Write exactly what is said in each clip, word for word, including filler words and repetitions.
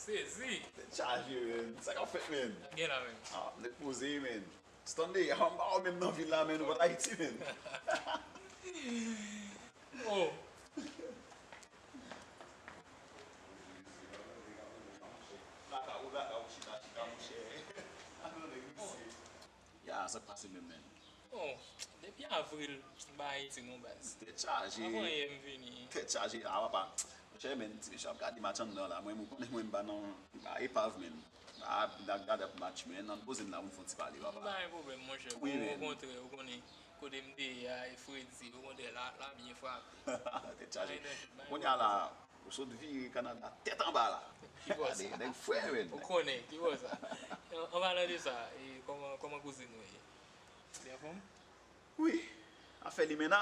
Sezi. Tèt chaje, men. Sa k ap fèt, men? Gen la, men. Ah, nèg poze, men. Stanley, a m pa wè w menm nan vil la, men, ou pa t Ayiti, men. Oh. Laka ou, laka ou, chita, chita, monchè. Ann nan nèg mesye. Ya, sa k pase menm, men? Bon, depi avril m pa Ayiti non baz. Tèt chaje. Avan yè m vini. Tèt chaje. A papa. Monchè, men, ti mesye ap gade match anndan la. Mwen, ou konnen mwen, m pa nan, m pa epav, men. M pa ap gade ap match, men. Ann poze n la pou n fè yon ti pale, papa. M pa gen pwoblèm, monchè. Bon, okontrè, ou konnen, kote m te ye a, e fredi. Okontrè, la, la byen frape. Tèt chaje. Kounye a la, Ou sot vire Kanada tèt anba la. Ki bò sa? Gade, nèg fre, men. Ou konnen, ki bò sa? An palan de sa, e, kòman, kòman kouzin ou ye? Li anfòm? Wi, afè limena.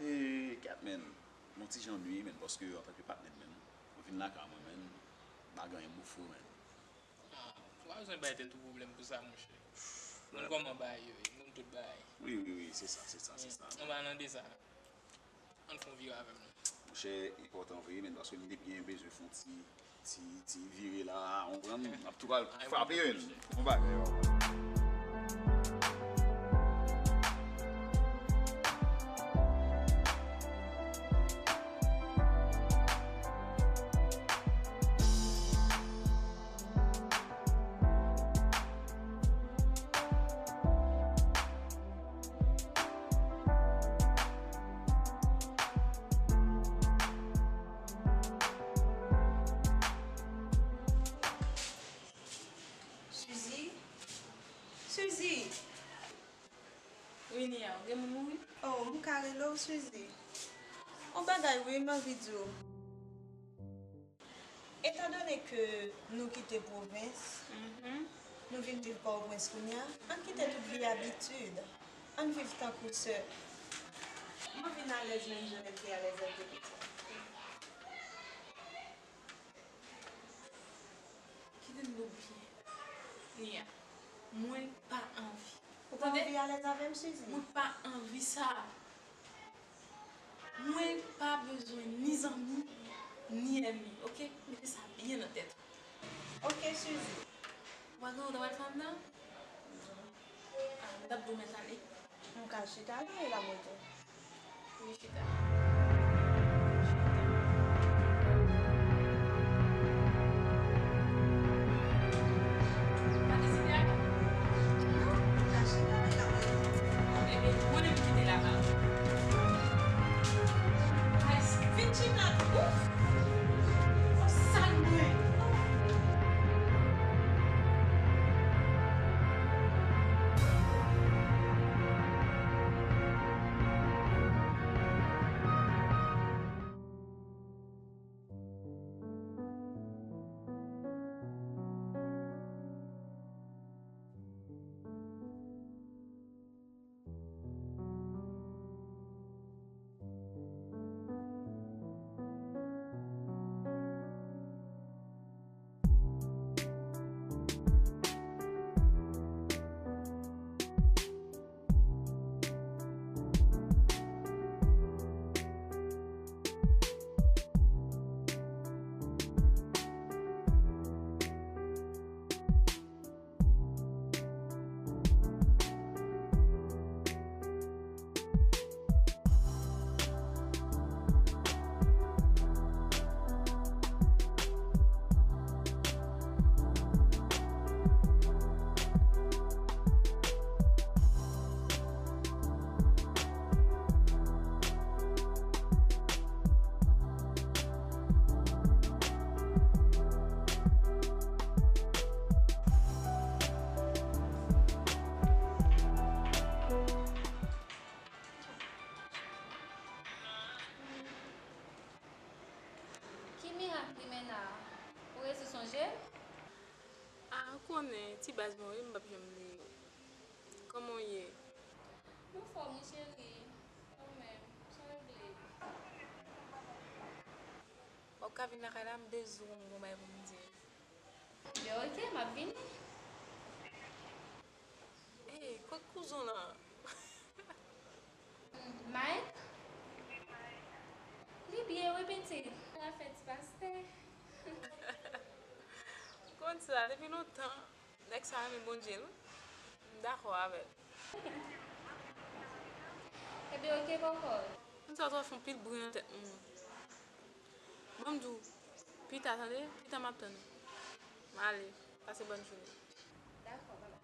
E, kèt, men. Yon ti jan nwi, men, paske antanke patnè m, men, mwen vin lakay mwen, men, m pa gen anyen m ofri w, men. Ah, ou pa bezwen bay tèt ou pwoblèm pou sa, monchè. Moun kòman bagay yo ye, moun tout bagay. Wi, wi, wi, se sa, se sa, se sa. An palan de sa, Ann fè yon vire avè m non. Monchè, enpòtan vre, men paske m te byen bezwen fè yon ti, ti, ti vire la, ou konprann? M ap tou pral frape youn. Yon bagay, Suzy? Suzy! Wi, Nia, ou gen moun mouri? Oh, m ka rele w, Suzy? On bagay, wi, m anvi di w. Etandone ke nou kite pwovens, nou vin viv Pòtoprens kounye a, ann kite tout vye abitid, ann viv tankou sè. Mwen vin alèz menm jan Nèg te alèz lè l te piti. Kite m di w byen, Nia, mwen pa anvi. Ou pa anvi alèz avè m, Suzy? Mwen pa anvi sa. Mwen pa bezwen ni zanmi, ni ènmi, oke? Mete sa byen nan tèt ou. Oke, Suzy. Ou pa gen lòt ou pral fè anndan? Ah, m t ap di w mèt ale. M ka chita la, e la m rete. Wi, chita. Chita. Pa deside ale. Non, m ka chita la, e la m rete. Ebyen, mwen menm kite la ba ou. Ay, vin chita tou. Ouf! Ou sal mwen. Ki mirak limena a? Ou resi sonje l? Ah, ou konnen, ti baz mwen wi, m p ap janm bliye w. Kòman w ye? M anfòm wi cheri, e ou menm, sa w regle? W ap ka vin lakay la, m bezwen w, m gon bagay pou m di w. Ebyen oke, m ap vini. Ey, kot kouzen w lan? Mike? Li byen wi pitit. L ap fè ti pastè. Sa depi lontan, nèg sa renmen Bondye, wi. M dakò avè l. Ebyen, oke, kòkò. Konn sa w t ap fè yon pil bri nan tèt mwen. Ban m di w, pita, tande? Pita m ap tann ou. M ale, pase bòn jounen. Dakò, babay.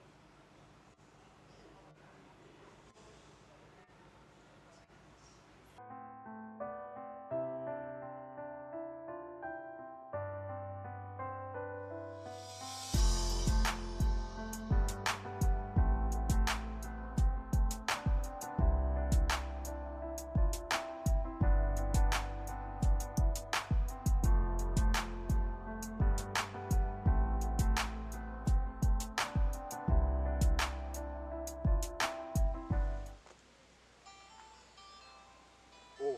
Oh,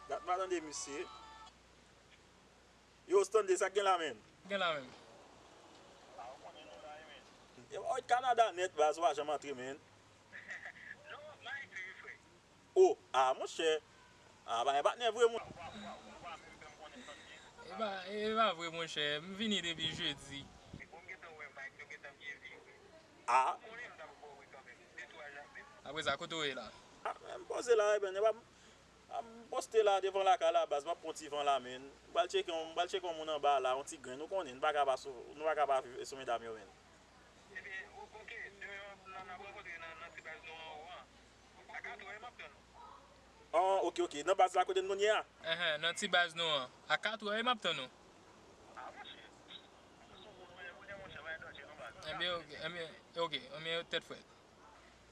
dat m pa tande misye. Yo, Stanley, sa k gen la menm? Gen la menm. Yo, Kanada nèt, baz, ou pa janm antre, menn. Oh, ah, monchè. Ah, bagay patnè vre, mon. E pa, e pa vre, monchè. M vini depi jedi. Ah. Apre sa, kote w ye la? Ah, men m poze la, ebyen, e pa, ah, m poste la devan lakay la, baz, m ap pran ti van la, menn. M pral tcheke yon, m pral tcheke yon moun anba la, yon ti grenn. Ou konnen, nou pa ka pa sou, nou pa ka pa viv sou medam yo, menn. Ebyen, o-, oke, demen n ap rankontre nan, nan ti baz nou an, an. A katwè, m ap tann ou. Ah, oke, oke. Nan baz la kote n konn ye a? Enhen, nan ti baz nou an. A katwè, m ap tann ou. Ah, monchè. Sou wout mwen, mwen, monchè, pa gen danje nan baz. Ebyen, oke, ebyen, oke, ebyen, tèt frèt.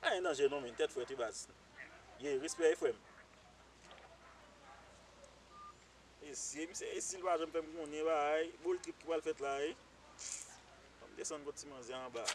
Pa gen danje non, men tèt frèt, wi, baz. Ye, respè, wi, frè m. Mesye, misye, si l pa janm fè m konnen bagay, bòl trip ki pral fèt la, wi. Ban m desann kot ti manzè anba.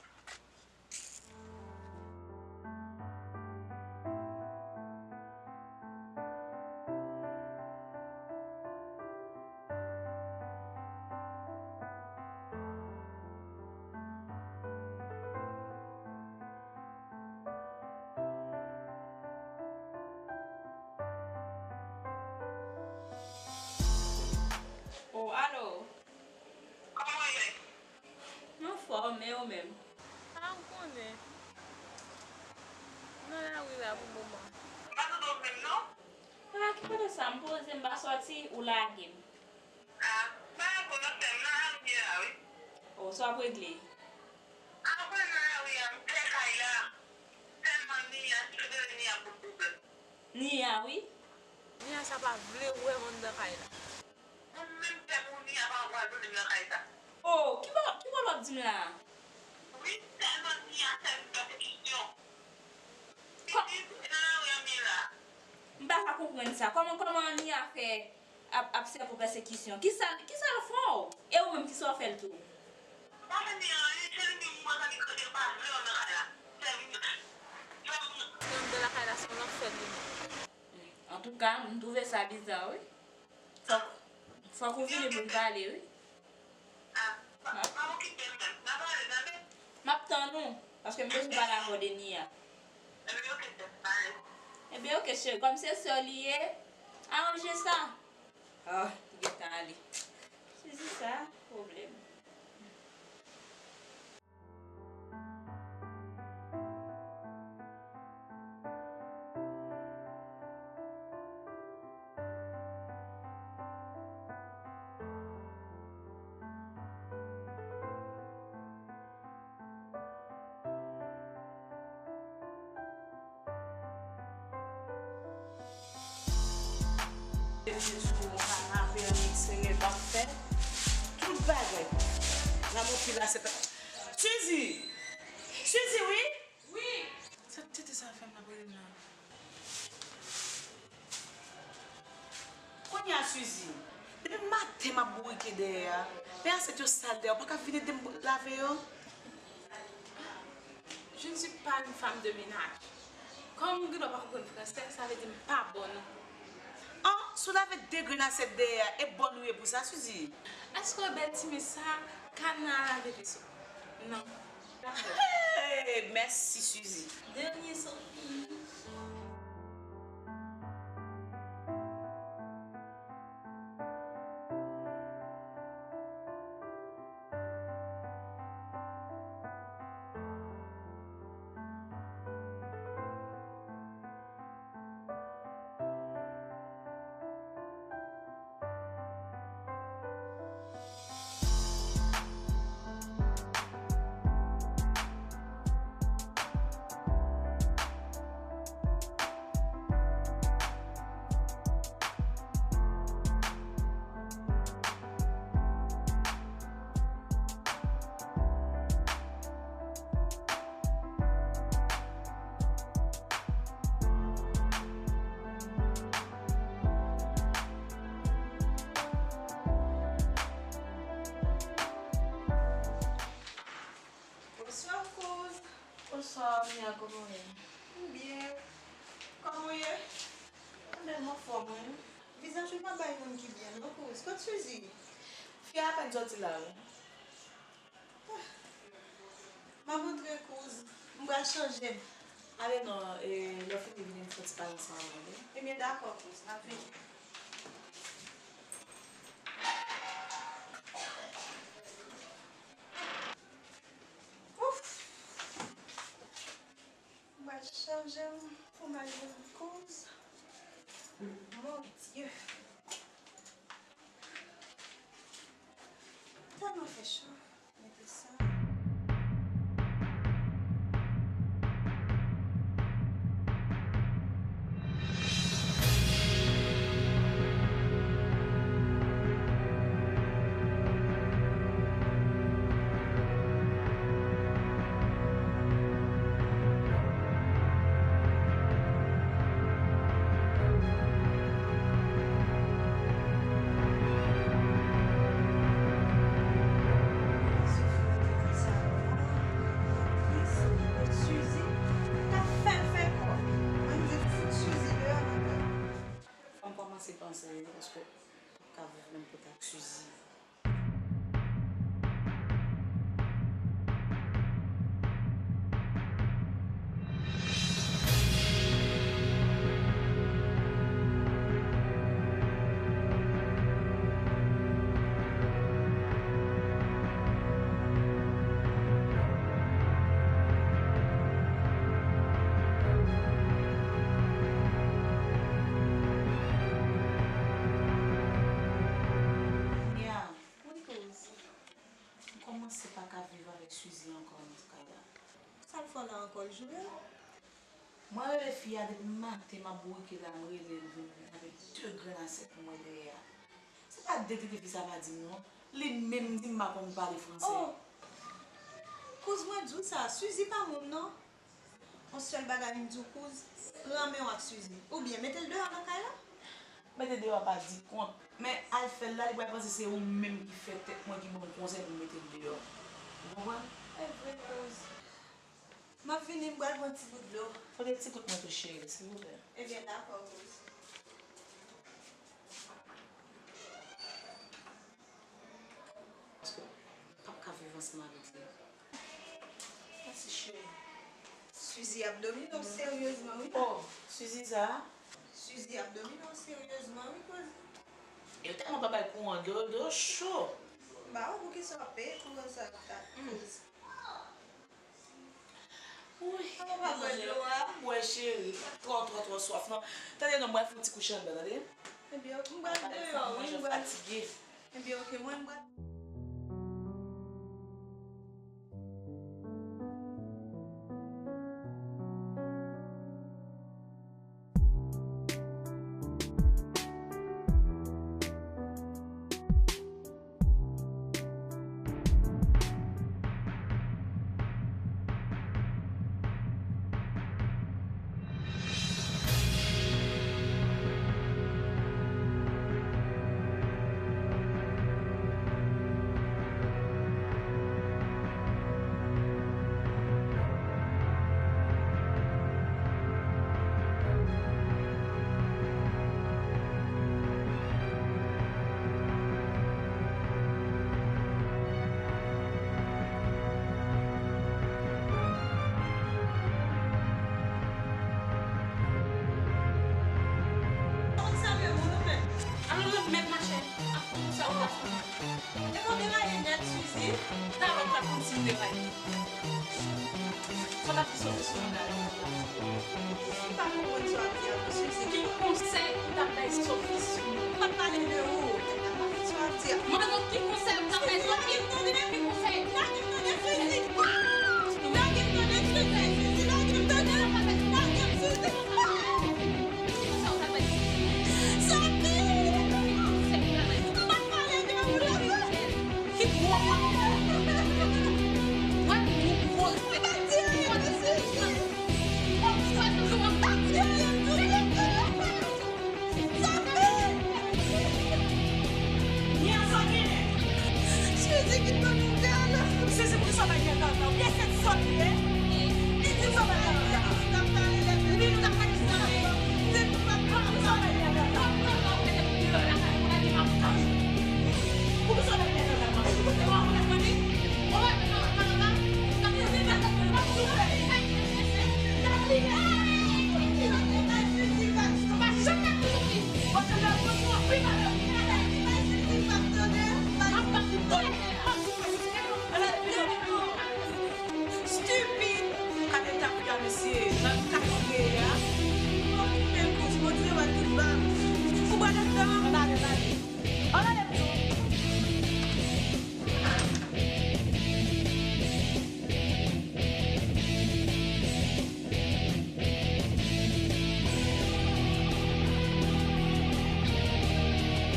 Oh, alo. Kòman w ye? M anfòm, e ou menm? A, m konnen. M nan lari la pou moman. M pa tande w menm, non. A, ki kote sa? M poze, m pa sòti, ou lage m. A, pa rapò nan tèm nan, a, m ye a, wi. O, sa w ap regle? Apre nan lari a, m pè kay la. Tèlman Nia, m te rele Nia pou pwoblèm. Nia, wi. Nia sa pa vle wè m anndan kay la. Mwen menm tèlman Nia pa vle wè m nan kay sa. O, ki bò, ki bò w ap di m la? Wi, tèlman Nia fè m pèsekisyon. Kò- Li di, nan lari a m ye la. M pa ka konprann sa. Kòman, kòman Nia fè ap, ap sèvi w pèsekisyon? Kisa, kisa l fè w? E ou menm, kisa w fè l tou? M pa fè ni anyen, se li menm mwen santi kote pa vle w nan kay la. Fè m, fè m. Nan anndan lakay la, se yon lanfè li menm. Antouka, m twouve sa biza, wi. Fòk, fòk ou vini pou n pale, wi. Ah, pa, pa okipe m menm. N a pale, tande? M ap tann ou, paske m bezwen pale avè w de Nia. Ebyen, oke, sè, pale. Ebyen, oke, cheri, kòm se sè w li ye, aranje sa. Ah, li gentan ale. Sezi sa, pwoblèm. Depi jou ou pa lave annik, serye l p ap fè. Tout bagay. Nan mon pil la, se pa. Suzy! Suzy, wi! Wi! Sa tete sa fè m nan premye an. Kounye a, Suzy, depi maten m ap bourike dèyè a, men asyèt yo sal dèyè, ou pa ka vin ede m lave yo? Je ne suis pas une femme de ménage. Kòm ou gendwa pa konprann fransè, sa vle di m pa bòn. An, si w lave de grenn asyèt dèyè a, e bòn ou ye pou sa, Suzy? Èske w wè bèl ti mèt sa ka nan lave veso? Non. Hey, mèsi, Suzy. De rien, Sophie. Kòman w ye? M byen. Kòman w ye? Mwen menm, anfòm, wi. Vizaj ou pa bay moun ki byen, non, kouz. Kot Suzy? Fi a apèn sòti la, wi. Ah. M ap antre, kouz. M pral chanje m. Ale non, e, lè w fini vini, m fè ti pale ansanm avè w, wi. Ebyen, dakò, kouz. M ap vini. Ouf! Mwen chanje m pou m al jwenn kouz. Mon Dye. Tèlman fè cho. Mete sa. Suzy t ap fè l fè kò. Mwen di fout Suzy deyò nan kay. Fò m kòmanse panse wi, paske m p ap ka viv menm kote ak Suzy. Nia, wi, kouz. M kòmanse pa ka viv avèk Suzy ankò nan kay la. Sa l fè w la ankò, l joure l? Mwen rele fi a depi maten, m ap bourike la, m rele l vin avèk de grenn asyèt pou mwen dèyè a. Se pa de tete fi sa pa di m non. Li menm di m pa konn pale fransè. Oh! Kouz, mwen di w sa, Suzy pa moun non. Yon sèl bagay m di w, kouz, pran men w ak Suzy. Oubyen mete l deyò nan kay la. Mete deyò pa di kont. Men al fè l la, li pral panse se ou menm ki fè tèt mwen ki ban m konsèy pou m mete l deyò. Ou konprann? E vre, kouz. M ap vini, m pral pran ti gout dlo. Pote ti gout mwen tou, cheri, silvouplè. Ebyen, dakò, kouz. Paske m p ap ka viv ansanm avèk li. Mèsi, cheri. Suzy ap domine w seryezman, wi. Oh, Suzy sa? Suzy ap domine w seryezman, wi, kouz. Yo tèlman pa bay kouran, dlo, dlo cho. Ba, ou poukisa w ap peye kouran sa, kouz? Wi, m pa bwè dlo a. M bwè, cheri. Twò, twò, twò swaf, non. Tande, non, m pral fè yon ti kouche anndan, tande. Ebyen, m pral deyò, wi, m pral fatige. Ebyen, oke, mwen, m pral. Alò, mèt mache. Ap kòmanse ap gason. Epa w deraye nèt, Suzy. Talè w t ap konn si m deraye. Sa w t ap di Sophie sou moun la? M pa konprann sa w ap di a, non, Suzy. Ki konsèy ou t ap bay Sophie sou moun? M ap pale de ou. Sa w ap di a? Mwen, non, ki konsèy ou t ap bay Sophie? Ki konsèy? Lage m tande, Suzy. Lage m tande, Suzy. Suzy, lage m tande. Lage m, Suzy. Sa w t ap bay Sophie? Sophie! Konsèy ou t ap bay Sophie? M ap pale de ou la. Ki gwo. Wè, gwo, gwo. Pa di anyen, Suzy. Pa di anyen, Suzy. Sophie! Nia, sa genyen? Suzy ki ban nou gala. Suzy, poukisa w bay Nia gala? Ou byen se sòt li ye? Li di N ap pale de